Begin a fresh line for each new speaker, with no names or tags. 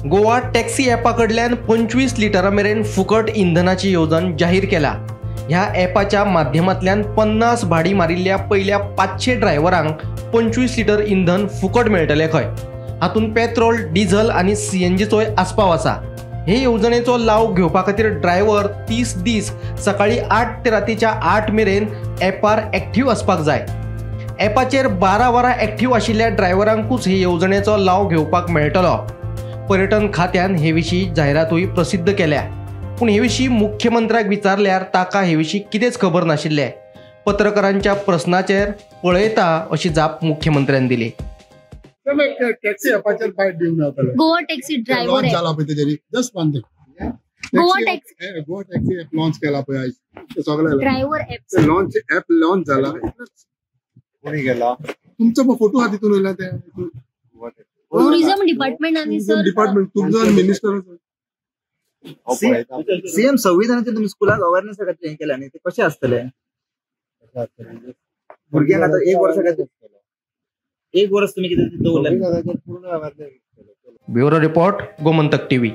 Goa taxi ॲपा कडल्यान 25 Litera मेरेन फुकट इंधनाची येवजण जाहीर केला. ह्या ॲपाच्या माध्यमांतल्यान 50 भाडी मारिल्ल्या पयल्या 500 ड्रायव्हरांक 25 लिटर इंधन फुकट मेळटलें खंय. हातूंत पेट्रोल, डिझल आनी सीएनजीचोय आस्पाव आसा. हे येवजणेचो लाव घेवपा खातीर ड्रायव्हर 30 दीस सकाळी 8 ते रातीच्या 8 मेरेन ॲपार एक्टिव्ह आसपाक जाय. ॲपाचेर 12 वरां एक्टिव्ह आशिल्ल्या ड्रायव्हरांकूच हे येवजणेचो लाव घेवपाक मेळटलो. पर्यटन खात्यान हे विशीं जायरातूय प्रसिद्ध केल्या. पूण हे विशीं मुख्यमंत्र्याक विचारल्यार ताका हे विशीं कितेंच खबर नाशिल्लें. पत्रकारांच्या प्रस्नाचेर पळयता अशी जाप मुख्यमंत्र्यान दिली.
टॅक्सी ॲपाचेर बायट दिवन रावतले.
गोवा टॅक्सी ड्रायव्हर
लॉन्च जाला पळय तेजेरी, just one thing.
Goa taxi
Goa taxi app launch केला पळय आयज सगळे
driver app
launch app launch जाला.
कोणी गेला
तुमचो फोटो हा तितून येयला ते
टुरिझम डिपार्टमेंट आणि सर
डिपार्टमेंट तुमचो मिनिस्टर
सीएम संविधानाचे तुम्ही स्कुलाक अवेअरनेस खातीर हें केलें न्ही, ते कशें आसतलें भुरग्यांक? आतां एक वर्सा खातीर एक वर्स तुम्ही कितें दवरलें.
Bureau report, Gomantak TV.